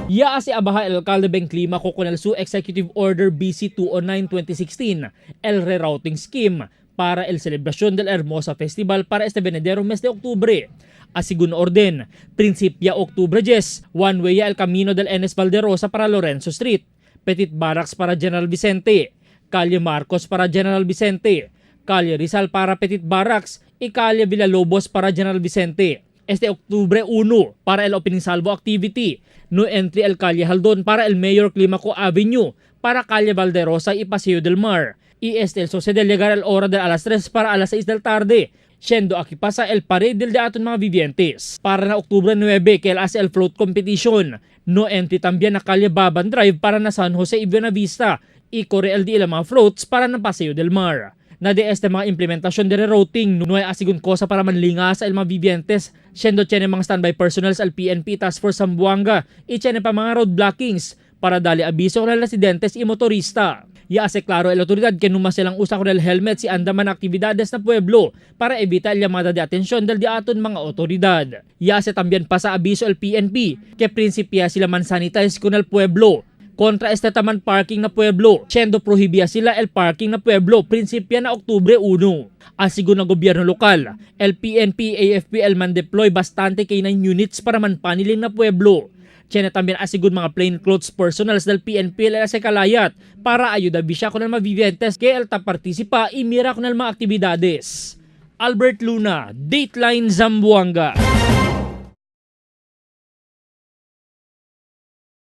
Ya si abaha el alcalde Ben Climaco con el su Executive Order BC 209-2016, el rerouting scheme para el celebración del Hermosa Festival para este venidero mes de octubre. Asigun orden, prinsipya Octubre 10, one way el camino del NS Valderosa para Lorenzo Street, Petit Barracks para General Vicente, Calle Marcos para General Vicente, Calle Rizal para Petit Barracks y Calle Villalobos para General Vicente. Este Octubre 1 para el Opening Salvo Activity, no entry el Calle Haldon para el Mayor Climaco Avenue, para Calle Valderosa y Paseo del Mar. Y este el sucede llegar el hora de a las 3 para a las 6 del tarde, siendo aquí pasa el parade del de aton mga vivientes. Para na Octubre 9 que el hace el float competition. No entry también na Calle Baban Drive para na San Jose y Buenavista y corre el día mga floats para na Paseo del Mar. Na de este mga implementasyon de rerouting, no hay asigun cosa para manlinga sa el mga vivientes, siendo tiene mga standby personnel al PNP Task Force Zamboanga y tiene pa mga road blockings para dali abiso con residentes y motorista. Ya hace claro el autoridad que numa silang usa con el helmet si andaman actividades na pueblo para evitar llamada de atención del diaton mga otoridad. Ya hace también pasa abiso el PNP que prinsipya sila man sanitize con el pueblo kontra este taman parking na pueblo. Siendo prohibia sila el parking na pueblo prinsipya na Oktubre 1. Asigo ng gobyerno lokal, el PNP AFP el man deploy bastante K9 units para manpaniling na pueblo. Tiene también asigud mga plainclothes personals del PNP el sa kalayat para ayuda bisya con el mga vivientes que el ta participa y mira con el mga aktibidades. Albert Luna, Dateline Zamboanga.